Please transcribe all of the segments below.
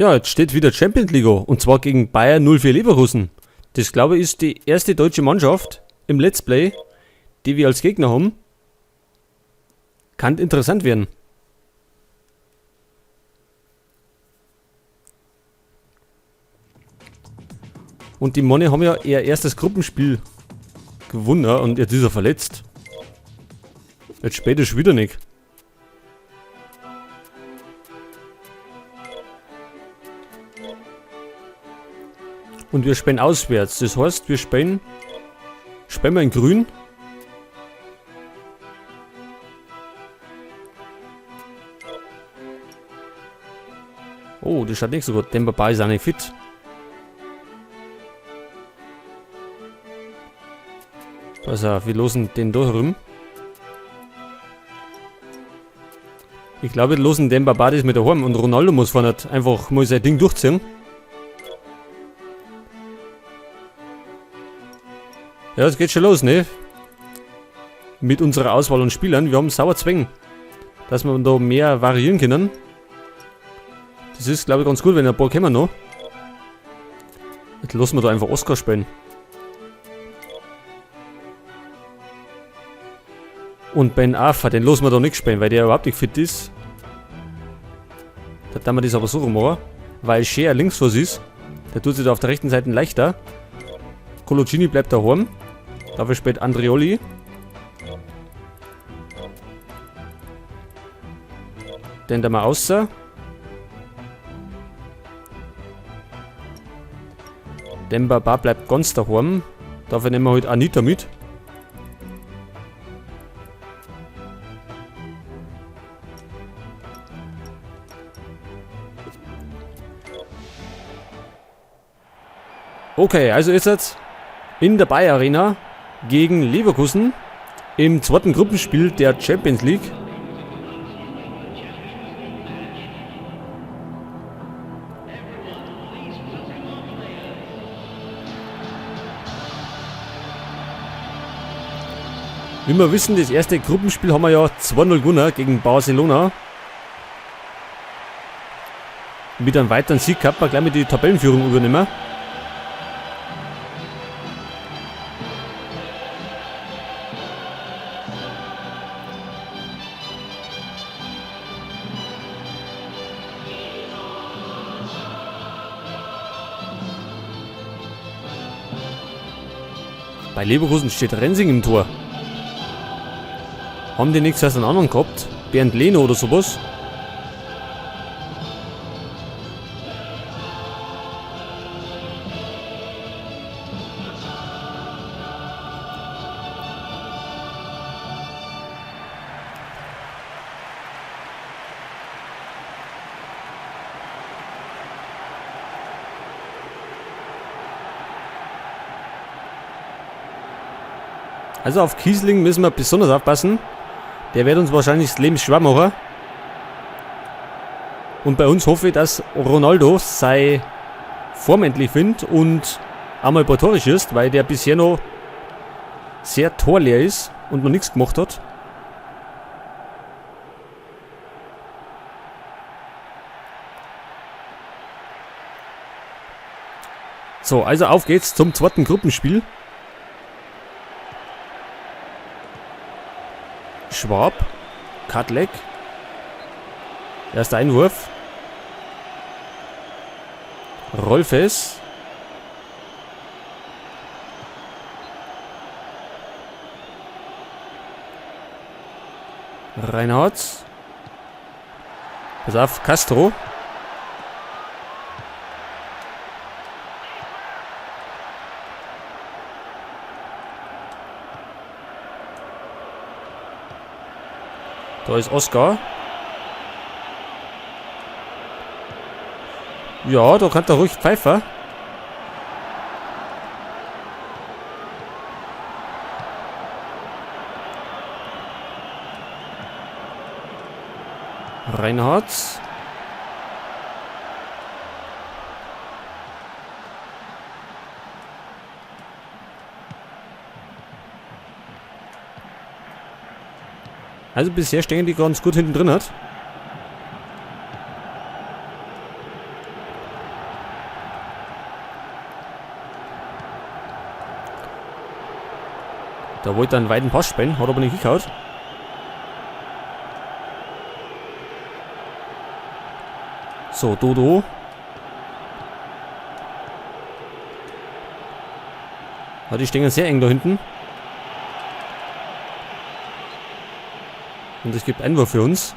Ja, jetzt steht wieder Champions League an, und zwar gegen Bayer 04 Leverkusen. Das, glaube ich, ist die erste deutsche Mannschaft im Let's Play, die wir als Gegner haben. Kann interessant werden. Und die Monne haben ja ihr erstes Gruppenspiel gewonnen und jetzt ist er verletzt. Jetzt spät ist wieder nicht. Und wir spielen auswärts. Das heißt, wir spielen wir in grün. Oh, das schaut nicht so gut. Demba Ba ist auch nicht fit. Pass auf, wir losen den da rum. Ich glaube, wir losen Demba Ba das mit der Horn und Ronaldo muss vorne einfach mal sein Ding durchziehen. Ja, es geht schon los, ne? Mit unserer Auswahl an Spielern. Wir haben sauer Zwänge, dass wir da mehr variieren können. Das ist, glaube ich, ganz gut, wenn ein paar kommen noch. Jetzt lassen wir da einfach Oscar spielen. Und Ben Arfa, den lassen wir da nicht spielen, weil der überhaupt nicht fit ist. Da tun wir das aber so rum, oder? Weil Scheer Linksfuß ist. Der tut sich da auf der rechten Seite leichter. Coloccini bleibt daheim. Dafür spielt Andrioli. Den da mal außer. Demba Ba bleibt ganz daheim. Dafür nehmen wir heute Anita mit. Okay, also ist jetzt in der Bayer Arena gegen Leverkusen im zweiten Gruppenspiel der Champions League. Wie wir wissen, das erste Gruppenspiel haben wir ja 2-0 gewonnen gegen Barcelona. Mit einem weiteren Sieg kann man gleich mit die Tabellenführung übernehmen. Bei Leverkusen steht Rensing im Tor. Haben die nichts als einen anderen gehabt? Bernd Leno oder sowas? Also auf Kießling müssen wir besonders aufpassen. Der wird uns wahrscheinlich das Leben schwer machen. Und bei uns hoffe ich, dass Ronaldo sei Form endlich findet und einmal ein paar Tore schießt, weil der bisher noch sehr torleer ist und noch nichts gemacht hat. So, also auf geht's zum zweiten Gruppenspiel. Schwab, Kadlec, erster Einwurf, Rolfes, Reinhardt, pass auf, Castro. Da ist Oscar. Ja, da kann der ruhig pfeifen. Reinhardt. Also bisher stehen die ganz gut hinten drin hat. Da wollte er einen weiten Pass spielen, hat aber nicht hingehauen. So, Dodo. Ja, die stehen sehr eng da hinten. Und es gibt Einwurf für uns.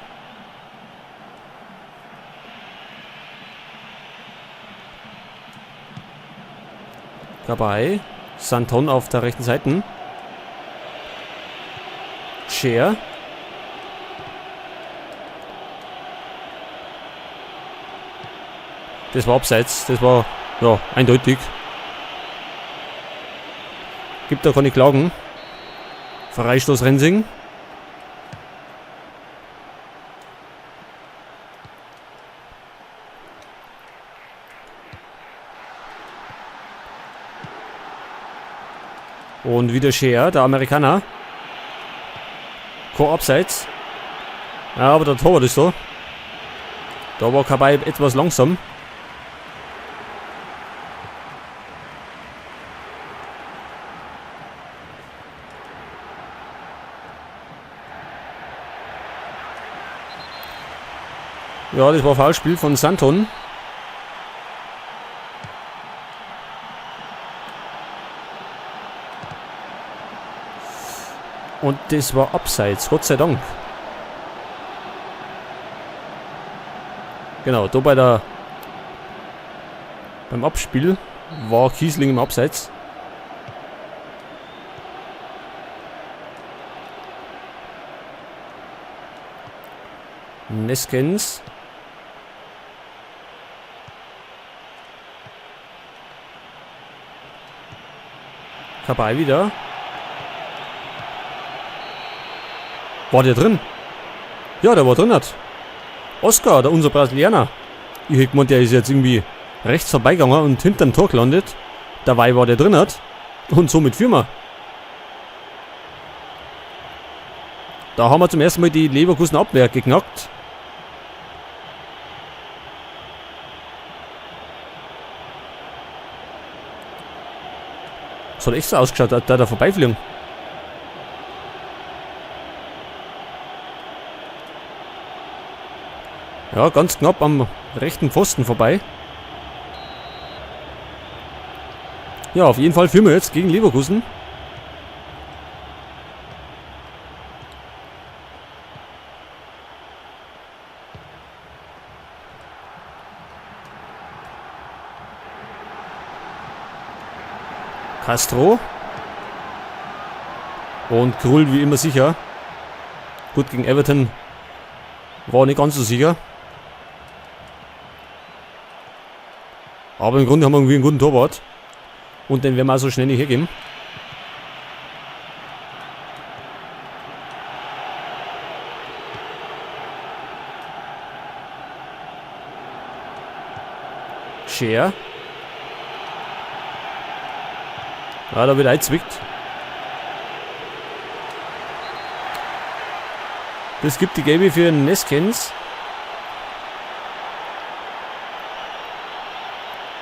Dabei Santon auf der rechten Seite. Scher. Das war abseits, das war ja eindeutig. Gibt da keine Klagen. Freistoß Rensing. Und wieder Scher, der Amerikaner. Kein Abseits. Ja, aber der Torwart ist da. Da war Kabay etwas langsam. Ja, das war Foulspiel von Santon. Und das war abseits, Gott sei Dank. Genau, da beim Abspiel war Kießling im Abseits. Neskens. Kabay wieder. War der drin? Ja, der war drin hat. Oscar, der unser Brasilianer. Ich hätte gemeint, der ist jetzt irgendwie rechts vorbeigegangen und hinterm Tor gelandet. Dabei war der drin hat. Und somit führen wir. Da haben wir zum ersten Mal die Leverkusen Abwehr geknackt. Das hat echt so ausgeschaut, als da vorbeifliegen. Ja, ganz knapp am rechten Pfosten vorbei. Ja, auf jeden Fall führen wir jetzt gegen Leverkusen. Castro. Und Krul wie immer sicher. Gut, gegen Everton war nicht ganz so sicher. Aber im Grunde haben wir irgendwie einen guten Torwart. Und den werden wir auch so schnell nicht hergeben. Scher. Ja, da wird eingezwickt. Das gibt die Gelbe für Neskens.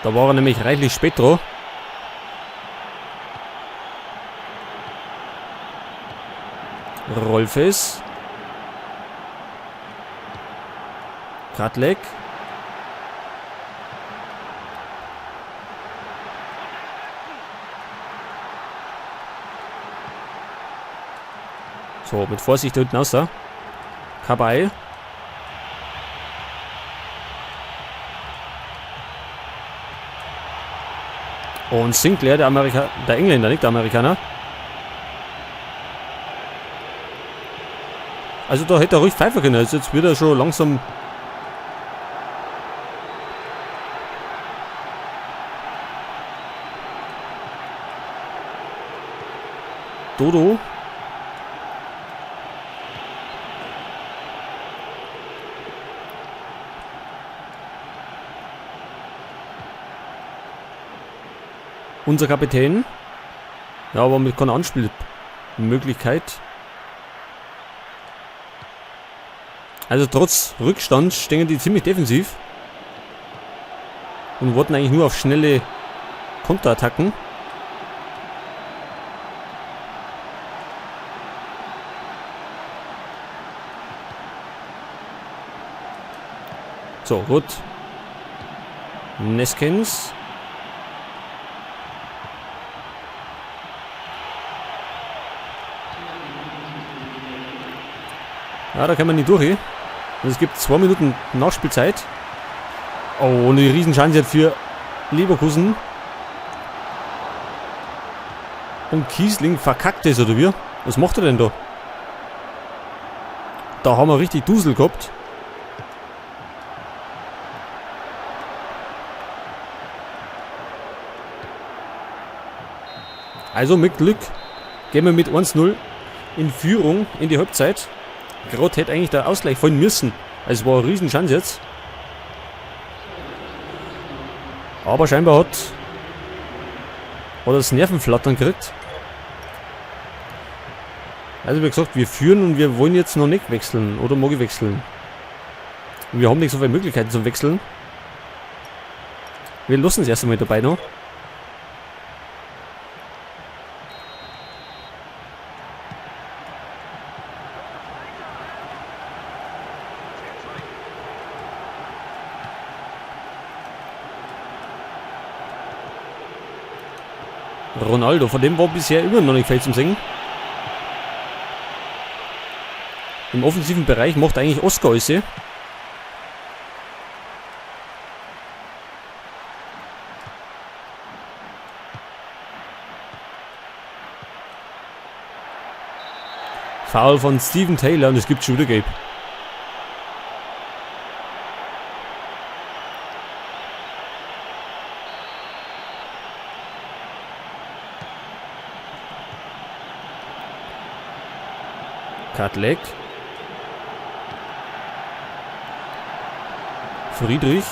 Da war er nämlich reichlich spät dran. Rolfes. Kadlec. So, mit Vorsicht da hinten raus. Kabay. Und Sinclair, der Amerika, der Engländer, nicht der Amerikaner. Also da hätte er ruhig pfeifen können. Also jetzt wird er schon langsam. Dodo. Unser Kapitän. Ja, aber mit keiner Anspielmöglichkeit. Also trotz Rückstand stehen die ziemlich defensiv. Und warten eigentlich nur auf schnelle Konterattacken. So, gut. Neskens. Ja, da kann man nicht durch. Und es gibt 2 Minuten Nachspielzeit. Oh, und die Riesenchance für Leverkusen. Und Kießling verkackt es, oder wie? Was macht er denn da? Da haben wir richtig Dusel gehabt. Also mit Glück gehen wir mit 1-0 in Führung in die Halbzeit. Gerade hätte eigentlich der Ausgleich fallen müssen. Also es war eine Riesenchance jetzt. Aber scheinbar hat er das Nervenflattern gekriegt. Also wie gesagt, wir führen und wir wollen jetzt noch nicht wechseln. Oder mag ich wechseln? Und wir haben nicht so viele Möglichkeiten zum Wechseln. Wir lassen es erst einmal dabei noch. Ronaldo, von dem war bisher immer noch nicht viel zum Singen. Im offensiven Bereich macht eigentlich Oscar alles. Foul von Steven Taylor und es gibt schon wieder Gelb. Kadlec. Friedrich.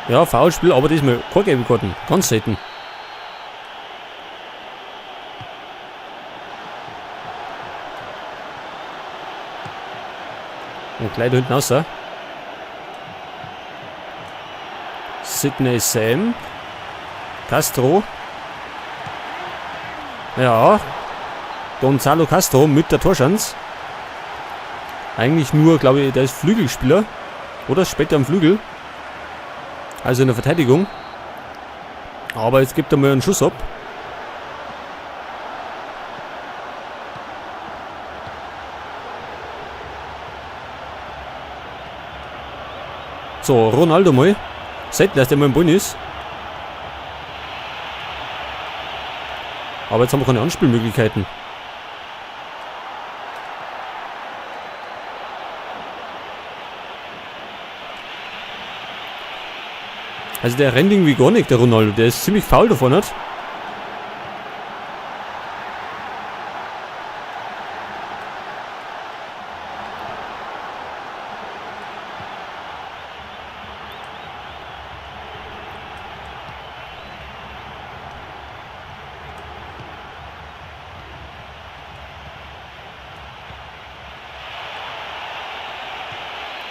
Ja, Foulspiel, aber diesmal keine gelbe Karten. Ganz selten. Und gleich da hinten raus. Sidney Sam. Castro. Ja. Gonzalo Castro mit der Torschance. Eigentlich nur, glaube ich, der ist Flügelspieler. Oder später am Flügel. Also in der Verteidigung. Aber jetzt gibt er mal einen Schuss ab. So, Ronaldo mal. Selten, dass der mal im Ball ist. Aber jetzt haben wir keine Anspielmöglichkeiten. Also der rennt irgendwie gar nicht, der Ronaldo. Der ist ziemlich faul davon, nicht?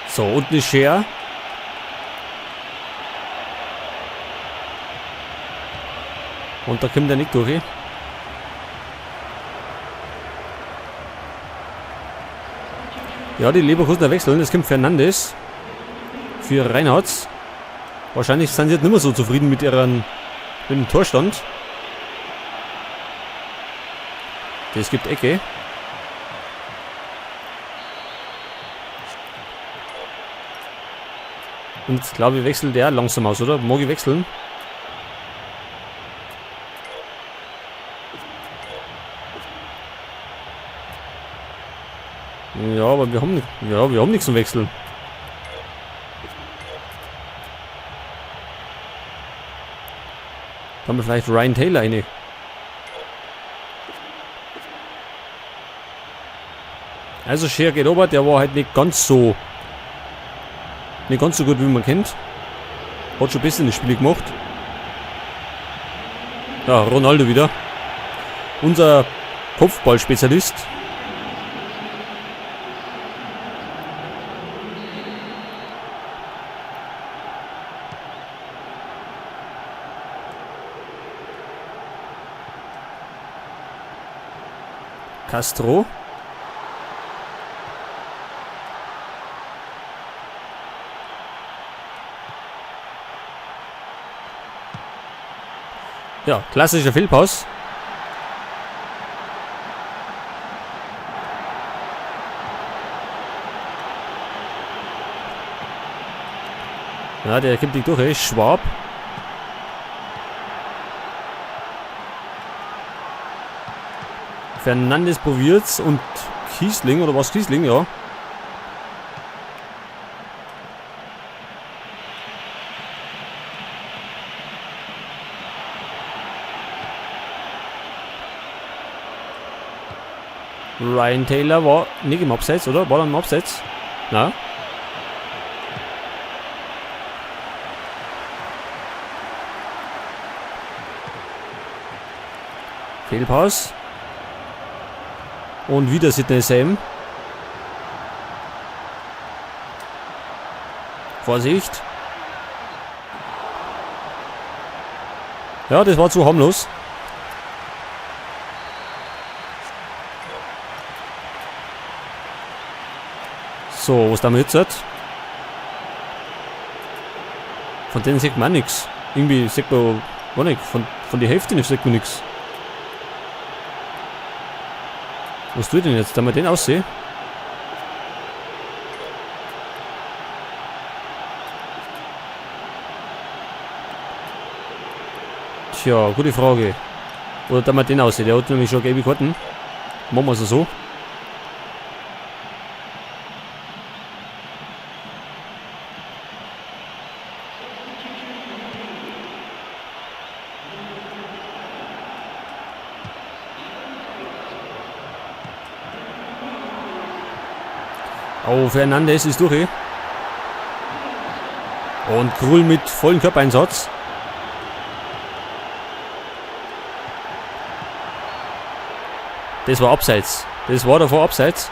So, und eine Schere. Und da kommt der nicht durch. Ja, die Leverkusener wechseln. Es kommt Fernandes für Reinhardt. Wahrscheinlich sind sie jetzt nicht mehr so zufrieden mit dem Torstand. Das gibt Ecke. Und ich glaube, wechselt der langsam aus, oder? Mag ich wechseln? Ja, aber wir haben nicht, ja, wir haben nichts zum Wechseln. Da haben wir vielleicht Ryan Taylor eine. Also Scher geht ober, der war halt nicht ganz so gut, wie man kennt. Hat schon besser in das Spiel gemacht. Ja, Ronaldo wieder. Unser Kopfballspezialist. Castro. Ja, klassischer Fehlpass. Ja, der kommt nicht durch, ey. Schwab. Fernandes probiert's und Kiesling, oder was Kiesling, ja. Ryan Taylor war nicht im Abseits, oder? War er im Abseits? Na? Fehlpass. Und wieder Sidney Sam. Vorsicht. Ja, das war zu harmlos. So, was da wir jetzt? Von denen sieht man nichts. Irgendwie sieht man gar nicht. Von der Hälfte nicht sieht man nichts. Was tut denn jetzt? Da wir den aussehen? Tja, gute Frage. Oder da wir den aussehen? Der hat nämlich schon gelbe Karten. Machen wir es so. Oh, Fernandes ist durch. Und Krul mit vollem Körpereinsatz. Das war abseits. Das war davor abseits.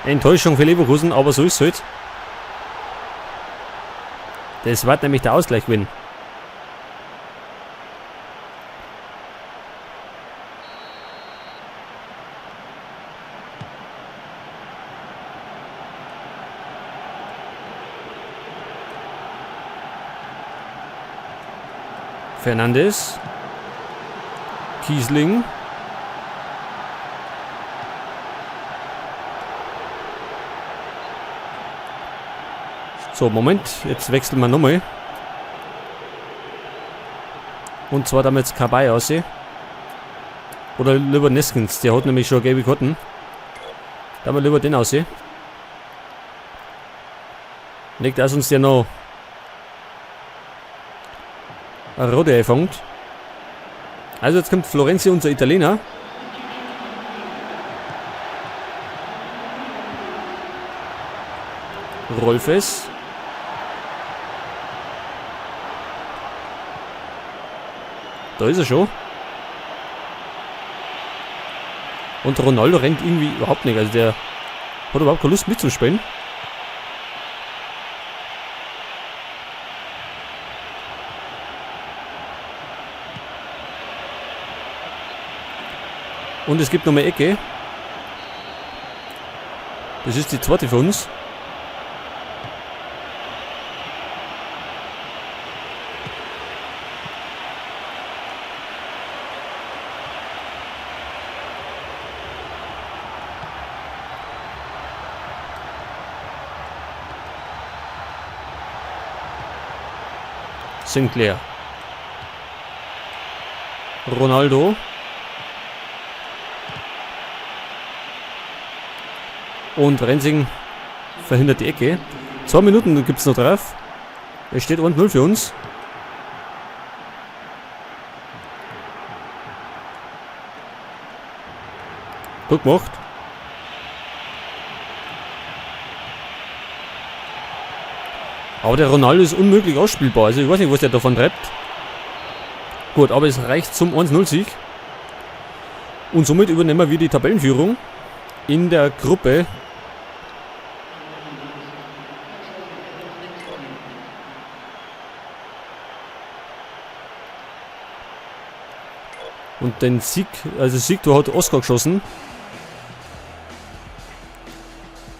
Enttäuschung für Leverkusen, aber so ist es halt. Das wird nämlich der Ausgleich gewinnen. Fernandes. Kiesling. So, Moment. Jetzt wechseln wir nochmal. Und zwar damit jetzt Cabaye aussehen. Oder lieber Neskens. Der hat nämlich schon gelbe Karten. Da haben wir lieber den aussehen. Nicht, dass uns der noch eine rote einfängt. Also jetzt kommt Florenzi, unser Italiener. Rolfes. Da ist er schon. Und Ronaldo rennt irgendwie überhaupt nicht. Also der hat überhaupt keine Lust mitzuspielen. Und es gibt noch eine Ecke. Das ist die zweite für uns. Sinclair. Ronaldo. Und Rensing verhindert die Ecke. 2 Minuten gibt's noch drauf. Es steht 1-0 für uns. Gut gemacht. Aber der Ronaldo ist unmöglich ausspielbar. Also ich weiß nicht, was der davon treibt. Gut, aber es reicht zum 1-0-Sieg. Und somit übernehmen wir die Tabellenführung in der Gruppe. Und den Sieg, also Siegtor hat Oscar geschossen.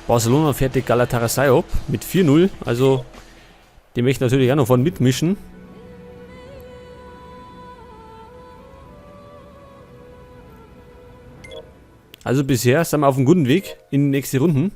Barcelona fährt die Galatasaray ab mit 4-0. Also die möchten natürlich auch noch vorne mitmischen. Also bisher sind wir auf einem guten Weg in die nächste Runden.